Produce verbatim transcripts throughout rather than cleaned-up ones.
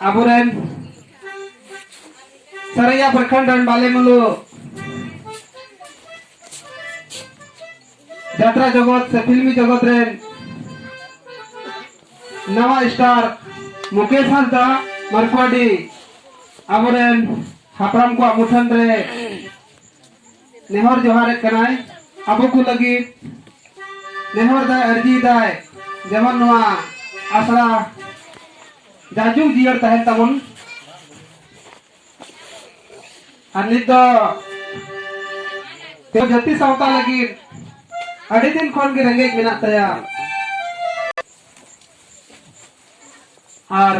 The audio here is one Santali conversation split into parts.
ᱟᱵᱚᱨᱮᱱ ᱥᱟᱨᱟᱭᱟ ᱯᱨᱚᱠᱷᱚᱸᱰ ᱨᱮᱱ ᱵᱟᱞᱮ ᱢᱩᱞᱩ ᱡᱟᱛᱨᱟ ᱡᱚᱜᱚᱛ ᱥᱮ ᱯᱷᱤᱞᱢᱤ ᱡᱚᱜᱚᱛ ᱨᱮᱱ ᱱᱟᱣᱟ ᱥᱴᱟᱨ ᱢᱩᱠᱮᱥ ᱦᱟᱸᱥᱫᱟ ᱢᱟᱨᱠᱣᱟᱰᱤ ᱟᱵᱚᱨᱮᱱ ᱦᱟᱯᱲᱟᱢ ᱠᱚᱣᱟᱜ ᱢᱩᱴᱷᱟᱹᱱ ᱨᱮ ᱱᱮᱦᱚᱨ ᱡᱚᱦᱟᱨᱮᱫ ᱠᱟᱱᱟᱭ᱾ ᱟᱵᱚ ᱠᱚ ᱞᱟᱹᱜᱤᱫ ᱱᱮᱦᱚᱨ ᱫᱟᱭ, ᱟᱹᱨᱡᱤ ᱫᱟᱭ, ᱡᱮᱢᱚᱱ ᱱᱚᱣᱟ ᱟᱥᱲᱟ ᱡᱟᱡᱩᱜ ᱡᱤᱭᱟᱹᱲ ᱛᱟᱦᱮᱱ ᱛᱟᱵᱚᱱ᱾ ᱟᱨ ᱱᱤᱛ ᱫᱚ ᱡᱟᱹᱛᱤ ᱥᱟᱶᱛᱟ ᱞᱟᱹᱜᱤᱫ ᱟᱹᱰᱤ ᱫᱤᱱ ᱠᱷᱚᱱ ᱜᱮ ᱨᱮᱸᱜᱮᱡ ᱢᱮᱱᱟᱜ ᱛᱟᱭᱟ᱾ ᱟᱨ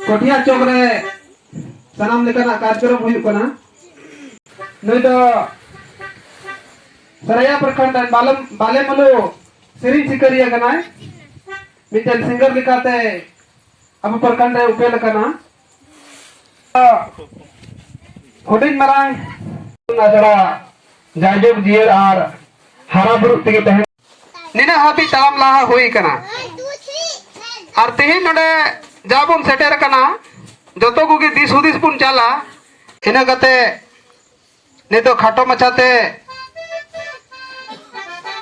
ᱠᱚᱴᱷᱤᱭᱟ ᱪᱚᱠ ᱨᱮ ᱥᱟᱱᱟᱢ ᱞᱮᱠᱟᱱᱟᱜ ᱠᱟᱨᱡᱚᱠᱨᱚᱢ ᱦᱩᱭᱩᱜ ᱠᱟᱱᱟ᱾ ᱱᱩᱭ ᱫᱚ ᱥᱟᱨᱟᱭᱟ ᱯᱨᱚᱠᱷᱚᱸᱰ ᱨᱮᱱ ᱵᱟᱞᱮ, ᱵᱟᱞᱮ ᱢᱟᱞᱩ ᱥᱮᱨᱮᱧ ᱥᱤᱠᱟᱹᱨᱤᱭᱟᱹ ᱠᱟᱱᱟᱭ᱾ ᱢᱤᱫᱴᱮᱱ ᱥᱤᱝᱜᱟᱨ ᱞᱮᱠᱟᱛᱮ ᱟᱵᱚ ᱯᱨᱚᱠᱷᱚᱸᱰ ᱨᱮ ᱩᱯᱮᱞ ᱟᱠᱟᱱᱟ᱾ ᱦᱩᱰᱤᱧ ᱢᱟᱨᱟᱝ ᱟᱥᱲᱟ ᱡᱟᱭᱡᱩᱜᱽ ᱡᱤᱭᱟᱹᱲ ᱟᱨ ᱦᱟᱨᱟ ᱵᱩᱨᱩᱜ ᱛᱮᱜᱮ ᱛᱟᱦᱮᱱ᱾ ᱱᱤᱱᱟᱹᱜ ᱦᱟᱹᱵᱤᱡ ᱛᱟᱲᱟᱢ ᱞᱟᱦᱟ ᱦᱩᱭ ᱟᱠᱟᱱᱟ᱾ ᱟᱨ ᱛᱮᱦᱮᱧ ᱱᱚᱰᱮ ᱡᱟ ᱵᱚᱱ ᱥᱮᱴᱮᱨ ᱟᱠᱟᱱᱟ, ᱡᱚᱛᱚ ᱠᱚᱜᱮ ᱫᱤᱥ ᱦᱩᱫᱤᱥ ᱵᱚᱱ ᱪᱟᱞᱟ᱾ ᱤᱱᱟᱹ ᱠᱟᱛᱮ ᱱᱤᱛᱚᱜ ᱠᱷᱟᱴᱚ ᱢᱟᱪᱷᱟᱛᱮ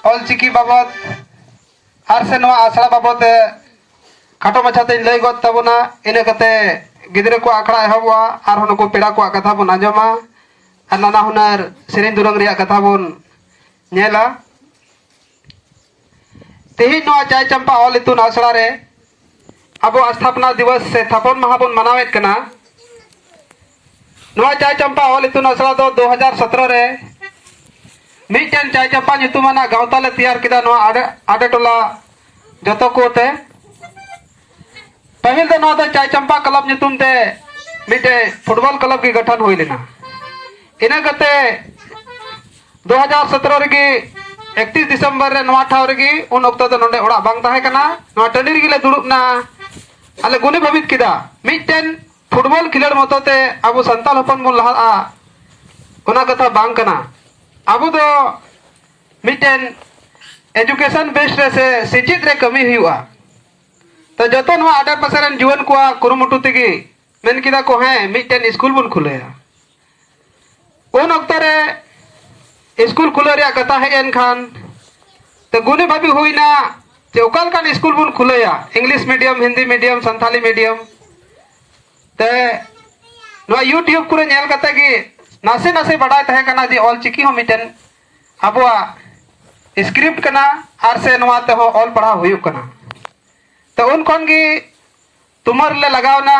ᱚᱞᱪᱤᱠᱤ ᱵᱟᱵᱚᱫ ᱟᱨ ᱥᱮ ᱱᱚᱣᱟ ᱟᱥᱲᱟ ᱵᱟᱵᱚᱫ ᱛᱮ ᱠᱷᱟᱴᱚ ᱢᱟᱪᱷᱟᱛᱮᱧ ᱞᱟᱹᱭ ᱜᱚᱫ ᱛᱟᱵᱚᱱᱟ᱾ ᱤᱱᱟᱹ ᱠᱟᱛᱮ ᱜᱤᱫᱽᱨᱟᱹ ᱠᱚᱣᱟᱜ ᱟᱠᱷᱲᱟ ᱮᱦᱚᱵᱚᱜᱼᱟ᱾ ᱟᱨᱦᱚᱸ ᱱᱩᱠᱩ ᱯᱮᱲᱟ ᱠᱚᱣᱟᱜ ᱠᱟᱛᱷᱟ ᱵᱚᱱ ᱟᱸᱡᱚᱢᱟ ᱟᱨ ᱱᱟᱱᱟ ᱦᱩᱱᱟᱹᱨ ᱥᱮᱨᱮᱧ ᱫᱩᱨᱟᱹᱝ ᱨᱮᱭᱟᱜ ᱠᱟᱛᱷᱟ ᱵᱚᱱ ᱧᱮᱞᱟ᱾ ᱛᱮᱦᱮᱧ ᱱᱚᱣᱟ ᱪᱟᱭ ᱪᱟᱢᱯᱟ ᱚᱞ ᱤᱛᱩᱱ ᱟᱥᱲᱟ ᱨᱮ ᱟᱵᱚ ᱟᱥᱛᱷᱟᱯᱚᱱᱟ ᱫᱤᱵᱚᱥ ᱥᱮ ᱛᱷᱟᱯᱚᱱ ᱢᱟᱦᱟ ᱵᱚᱱ ᱢᱟᱱᱟᱣᱮᱫ ᱠᱟᱱᱟ᱾ ᱱᱚᱣᱟ ᱪᱟᱭ ᱪᱟᱢᱯᱟ ᱚᱞ ᱤᱛᱩᱱ ᱟᱥᱲᱟ ᱫᱚ ᱫᱩ ᱦᱟᱡᱟᱨ ᱥᱚᱛᱨᱚ ᱨᱮ ᱢᱤᱫᱴᱮᱱ ᱪᱟᱭ ᱪᱟᱢᱯᱟ ᱧᱩᱛᱩᱢᱟᱱᱟᱜ ᱜᱟᱶᱛᱟ ᱞᱮ ᱛᱮᱭᱟᱨ ᱠᱮᱫᱟ᱾ ᱱᱚᱣᱟ ᱟᱰᱮ, ᱟᱰᱮ ᱴᱚᱞᱟ ᱡᱚᱛᱚ ᱠᱚᱛᱮ ᱯᱟᱹᱦᱤᱞ ᱫᱚ ᱱᱚᱣᱟ ᱫᱚ ᱪᱟᱭ ᱪᱟᱢᱯᱟ ᱠᱞᱟᱵᱽ ᱧᱩᱛᱩᱢ ᱛᱮ ᱢᱤᱫᱴᱮᱡ ᱯᱷᱩᱴᱵᱚᱞ ᱠᱞᱟᱵᱽ ᱜᱮ ᱜᱚᱴᱷᱚᱱ ᱦᱩᱭ ᱞᱮᱱᱟ᱾ ᱤᱱᱟᱹ ᱠᱟᱛᱮ ᱫᱩ ᱦᱟᱡᱟᱨ ᱥᱚᱛᱨᱚ ᱨᱮᱜᱮ ᱮᱠᱛᱤᱥ ᱰᱤᱥᱮᱢᱵᱚᱨ ᱨᱮ ᱱᱚᱣᱟ ᱴᱷᱟᱶ ᱨᱮᱜᱮ, ᱩᱱ ᱚᱠᱛᱚ ᱫᱚ ᱱᱚᱰᱮ ᱚᱲᱟᱜ ᱵᱟᱝ ᱛᱟᱦᱮᱸ ᱠᱟᱱᱟ, ᱱᱚᱣᱟ ᱴᱟᱺᱰᱤ ᱨᱮᱜᱮ ᱞᱮ ᱫᱩᱲᱩᱵ ᱮᱱᱟ᱾ ᱟᱞᱮ ᱜᱩᱱᱤ ᱵᱷᱟᱹᱵᱤᱛ ᱠᱮᱫᱟ, ᱢᱤᱫᱴᱮᱱ ᱯᱷᱩᱴᱵᱚᱞ ᱠᱷᱮᱞᱳᱰ ᱢᱚᱛᱚ ᱛᱮ ᱟᱵᱚ ᱥᱟᱱᱛᱟᱲ ᱦᱚᱯᱚᱱ ᱵᱚᱱ ᱞᱟᱦᱟᱜᱼᱟ, ᱚᱱᱟ ᱠᱟᱛᱷᱟ ᱵᱟᱝ ᱠᱟᱱᱟ᱾ ᱟᱵᱚ ᱫᱚ ᱢᱤᱫᱴᱮᱱ education base ᱨᱮ ᱥᱮ ᱥᱮᱪᱮᱫ ᱨᱮ ᱠᱟᱹᱢᱤ ᱦᱩᱭᱩᱜᱼᱟ᱾ ᱛᱚ ᱡᱚᱛᱚ ᱱᱚᱣᱟ ᱟᱰᱮ ᱯᱟᱥᱮ ᱨᱮᱱ ᱡᱩᱣᱟᱹᱱ ᱠᱚᱣᱟᱜ ᱠᱩᱨᱩᱢᱩᱴᱩ ᱛᱮᱜᱮ ᱢᱮᱱ ᱠᱮᱫᱟ ᱠᱚ, ᱦᱮᱸ, ᱢᱤᱫᱴᱮᱱ ᱥᱠᱩᱞ ᱵᱚᱱ ᱠᱷᱩᱞᱟᱹᱭᱟ᱾ ᱩᱱ ᱚᱠᱛᱚ ᱨᱮ ᱥᱠᱩᱞ ᱠᱷᱩᱞᱟᱹᱣ ᱨᱮᱭᱟᱜ ᱠᱟᱛᱷᱟ ᱦᱮᱡ ᱮᱱ ᱠᱷᱟᱱ, ᱛᱚ ᱜᱩᱱᱤ ᱵᱷᱟᱵᱤ ᱦᱩᱭᱱᱟ ᱡᱮ ᱚᱠᱟ ᱞᱮᱠᱟᱱ ᱥᱠᱩᱞ ᱵᱚᱱ ᱠᱷᱩᱞᱟᱹᱭᱟ, English medium, Hindi medium, Santali medium. ᱛᱮ ᱱᱚᱣᱟ YouTube ᱠᱚᱨᱮ ᱧᱮᱞ ᱠᱟᱛᱮ ᱜᱮ ᱱᱟᱥᱮ ᱱᱟᱥᱮ ᱵᱟᱰᱟᱭ ᱛᱟᱦᱮᱸ ᱠᱟᱱᱟ ᱡᱮ ᱚᱞ ᱪᱤᱠᱤ ᱦᱚᱸ ᱢᱤᱫᱴᱮᱱ ᱟᱵᱚᱣᱟᱜ ᱥᱠᱨᱤᱯᱴ ᱠᱟᱱᱟ, ᱟᱨ ᱥᱮ ᱱᱚᱣᱟ ᱛᱮᱦᱚᱸ ᱚᱞ ᱯᱟᱲᱦᱟᱣ ᱦᱩᱭᱩᱜ ᱠᱟᱱᱟ᱾ ᱛᱚ ᱩᱱ ᱠᱷᱚᱱ ᱜᱮ ᱛᱩᱢᱟᱹᱞ ᱞᱮ ᱞᱟᱜᱟᱣ ᱮᱱᱟ᱾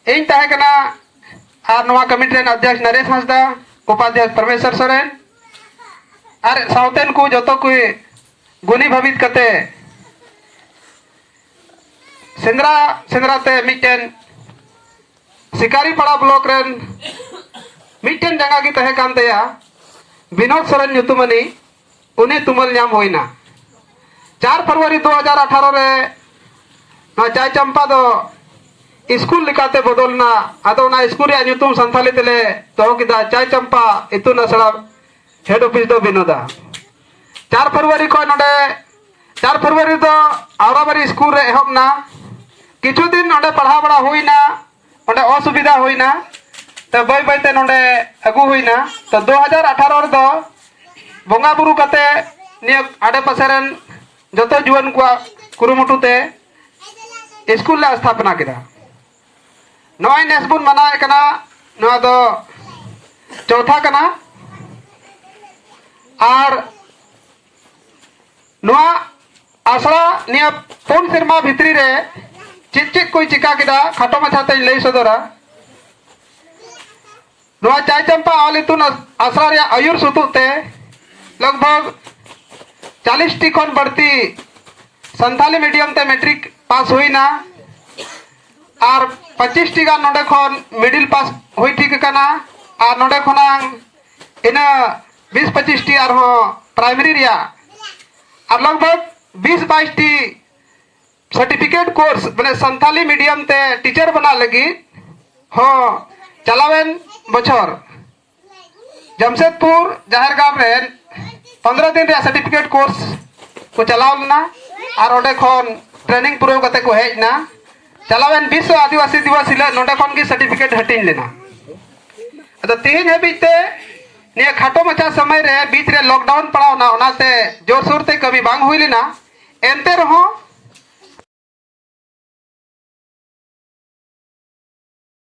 ᱤᱧ ᱛᱟᱦᱮᱸ ᱠᱟᱱᱟ, ᱟᱨ ᱱᱚᱣᱟ ᱠᱚᱢᱤᱴᱤ ᱨᱮᱱ ᱚᱫᱷᱭᱚᱠᱥ ᱱᱚᱨᱮᱥ ᱦᱟᱸᱥᱫᱟ, ᱩᱯᱟᱫᱷᱭᱚᱠᱥ ᱯᱨᱚᱢᱮᱥᱣᱚᱨ ᱥᱚᱨᱮᱱ, ᱟᱨ ᱥᱟᱶᱛᱮᱱ ᱠᱚ ᱡᱚᱛᱚ ᱠᱚ ᱜᱩᱱᱤ ᱵᱷᱟᱵᱤᱛ ᱠᱟᱛᱮ ᱥᱮᱸᱫᱽᱨᱟ ᱥᱮᱸᱫᱽᱨᱟ ᱛᱮ ᱢᱤᱫᱴᱮᱱ ᱥᱤᱠᱟᱨᱤᱯᱟᱲᱟ ᱵᱞᱚᱠ ᱨᱮᱱ ᱢᱤᱫᱴᱮᱱ ᱡᱟᱸᱜᱟ ᱜᱮ ᱛᱟᱦᱮᱸ ᱠᱟᱱ ᱛᱟᱭᱟ, ᱵᱤᱱᱳᱫ ᱥᱚᱨᱮᱱ ᱧᱩᱛᱩᱢᱟᱱᱤᱡ, ᱩᱱᱤ ᱛᱩᱢᱟᱹᱞ ᱧᱟᱢ ᱦᱩᱭᱱᱟ᱾ ᱪᱟᱨ ᱯᱷᱮᱵᱽᱨᱩᱣᱟᱨᱤ ᱫᱩ ᱦᱟᱡᱟᱨ ᱟᱴᱷᱟᱨᱚ ᱨᱮ ᱱᱚᱣᱟ ᱪᱟᱭ ᱪᱟᱢᱯᱟ ᱫᱚ ᱥᱠᱩᱞ ᱞᱮᱠᱟᱛᱮ ᱵᱚᱫᱚᱞ ᱮᱱᱟ᱾ ᱟᱫᱚ ᱚᱱᱟ ᱥᱠᱩᱞ ᱨᱮᱭᱟᱜ ᱧᱩᱛᱩᱢ ᱥᱟᱱᱛᱷᱟᱞᱤ ᱛᱮᱞᱮ ᱫᱚᱦᱚ ᱠᱮᱫᱟ ᱪᱟᱭ ᱪᱟᱢᱯᱟ ᱤᱛᱩᱱ ᱟᱥᱲᱟ, ᱦᱮᱰ ᱚᱯᱷᱤᱥ ᱫᱚ ᱵᱤᱱᱳᱫᱟ᱾ ᱪᱟᱨ ᱯᱷᱮᱵᱽᱨᱩᱣᱟᱨᱤ ᱠᱷᱚᱱ ᱱᱚᱰᱮ, ᱪᱟᱨ ᱯᱷᱮᱵᱽᱨᱩᱣᱟᱨᱤ ᱫᱚ ᱟᱣᱲᱟᱵᱟᱨᱤ ᱥᱠᱩᱞ ᱨᱮ ᱮᱦᱚᱵ ᱮᱱᱟ᱾ ᱠᱤᱪᱷᱩ ᱫᱤᱱ ᱱᱚᱰᱮ ᱯᱟᱲᱦᱟᱣ ᱵᱟᱲᱟ ᱦᱩᱭᱱᱟ, ᱚᱸᱰᱮ ᱚᱥᱩᱵᱤᱫᱷᱟ ᱦᱩᱭᱱᱟ, ᱛᱚ ᱵᱟᱹᱭ ᱵᱟᱹᱭᱛᱮ ᱱᱚᱰᱮ ᱟᱹᱜᱩ ᱦᱩᱭᱱᱟ᱾ ᱛᱚ ᱫᱩ ᱦᱟᱡᱟᱨ ᱟᱴᱷᱟᱨᱚ ᱨᱮᱫᱚ ᱵᱚᱸᱜᱟ ᱵᱩᱨᱩ ᱠᱟᱛᱮ ᱱᱤᱭᱟᱹ ᱟᱰᱮ ᱯᱟᱥᱮ ᱨᱮᱱ ᱡᱚᱛᱚ ᱡᱩᱣᱟᱹᱱ ᱠᱚᱣᱟᱜ ᱠᱩᱨᱩᱢᱩᱴᱩ ᱛᱮ ᱥᱠᱩᱞ ᱞᱮ ᱥᱛᱷᱟᱯᱚᱱᱟ ᱠᱮᱫᱟ᱾ ᱱᱚᱜᱼᱚᱭ ᱱᱮᱥ ᱵᱚᱱ ᱢᱟᱱᱟᱣᱮᱫ ᱠᱟᱱᱟ, ᱱᱚᱣᱟ ᱫᱚ ᱪᱳᱛᱷᱟ ᱠᱟᱱᱟ᱾ ᱟᱨ ᱱᱚᱣᱟ ᱟᱥᱲᱟ ᱱᱤᱭᱟᱹ ᱯᱩᱱ ᱥᱮᱨᱢᱟ ᱵᱷᱤᱛᱨᱤ ᱨᱮ ᱪᱮᱫ ᱪᱮᱫ ᱠᱚᱭ ᱪᱤᱠᱟ ᱠᱮᱫᱟ, ᱠᱷᱟᱴᱚ ᱢᱟᱪᱷᱟ ᱛᱮᱧ ᱞᱟᱹᱭ ᱥᱚᱫᱚᱨᱟ᱾ ᱱᱚᱣᱟ ᱪᱟᱭ ᱪᱟᱢᱯᱟ ᱚᱞ ᱤᱛᱩᱱ ᱟᱥ-, ᱟᱥᱲᱟ ᱨᱮᱭᱟᱜ ᱟᱹᱭᱩᱨ ᱥᱩᱛᱩᱜ ᱛᱮ ᱞᱟᱜᱽ ᱵᱷᱟᱜᱽ ᱪᱟᱞᱤᱥ ᱴᱤ ᱠᱷᱚᱱ ᱵᱟᱹᱲᱛᱤ ᱥᱟᱱᱛᱟᱞᱤ ᱢᱤᱰᱤᱭᱟᱢ ᱛᱮ ᱢᱮᱴᱨᱤᱠ ᱯᱟᱥ ᱦᱩᱭᱱᱟ᱾ ᱟᱨ ᱯᱚᱸᱪᱤᱥ ᱴᱤ ᱜᱟᱱ ᱱᱚᱰᱮ ᱠᱷᱚᱱ ᱢᱤᱰᱤᱞ ᱯᱟᱥ ᱦᱩᱭ ᱴᱷᱤᱠ ᱟᱠᱟᱱᱟ᱾ ᱟᱨ ᱱᱚᱰᱮ ᱠᱷᱚᱱᱟᱝ ᱤᱱᱟᱹ ᱵᱤᱥ ᱯᱚᱸᱪᱤᱥ ᱴᱤ ᱟᱨᱦᱚᱸ ᱯᱨᱟᱭᱢᱟᱨᱤ ᱨᱮᱭᱟᱜ, ᱟᱨ ᱞᱟᱜᱽ ᱵᱷᱟᱜᱽ ᱵᱤᱥ ᱵᱟᱭᱤᱥ ᱴᱤ ᱥᱟᱨᱴᱤᱯᱷᱤᱠᱮᱴ ᱠᱳᱨᱥ, ᱢᱟᱱᱮ ᱥᱟᱱᱛᱟᱞᱤ ᱢᱤᱰᱤᱭᱟᱢ ᱛᱮ ᱴᱤᱪᱟᱨ ᱵᱮᱱᱟᱜ ᱞᱟᱹᱜᱤᱫ ᱦᱚᱸ ᱪᱟᱞᱟᱣᱮᱱ ᱵᱚᱪᱷᱚᱨ ᱡᱟᱢᱥᱮᱫᱽᱯᱩᱨ ᱡᱟᱦᱮᱨ ᱜᱟᱲ ᱨᱮ ᱯᱚᱱᱫᱽᱨᱚ ᱫᱤᱱ ᱨᱮᱭᱟᱜ ᱥᱟᱨᱴᱤᱯᱷᱤᱠᱮᱴ ᱠᱳᱨᱥ ᱠᱚ ᱪᱟᱞᱟᱣ ᱞᱮᱱᱟ᱾ ᱟᱨ ᱚᱸᱰᱮ ᱠᱷᱚᱱ ᱴᱨᱮᱱᱤᱝ ᱯᱩᱨᱟᱹᱣ ᱠᱟᱛᱮ ᱠᱚ ᱦᱮᱡ ᱮᱱᱟ᱾ ᱪᱟᱞᱟᱣᱮᱱ ᱵᱤᱥᱥᱚ ᱟᱹᱫᱤᱵᱟᱹᱥᱤ ᱫᱤᱵᱚᱥ ᱦᱤᱞᱳᱜ ᱱᱚᱸᱰᱮ ᱠᱷᱚᱱ ᱜᱮ ᱥᱟᱨᱴᱤᱯᱷᱤᱠᱮᱴ ᱦᱟᱹᱴᱤᱧ ᱞᱮᱱᱟ᱾ ᱟᱫᱚ ᱛᱮᱦᱮᱧ ᱦᱟᱹᱵᱤᱡ ᱛᱮ ᱱᱤᱭᱟᱹ ᱠᱷᱟᱴᱚ ᱢᱟᱪᱷᱟ ᱥᱚᱢᱚᱭ ᱨᱮ ᱵᱤᱪ ᱨᱮ ᱞᱚᱠᱰᱟᱣᱩᱱ ᱯᱟᱲᱟᱣᱱᱟ, ᱚᱱᱟᱛᱮ ᱡᱳᱨᱥᱳᱨ ᱛᱮ ᱠᱟᱹᱢᱤ ᱵᱟᱝ ᱦᱩᱭ ᱞᱮᱱᱟ᱾ ᱮᱱᱛᱮ ᱨᱮᱦᱚᱸ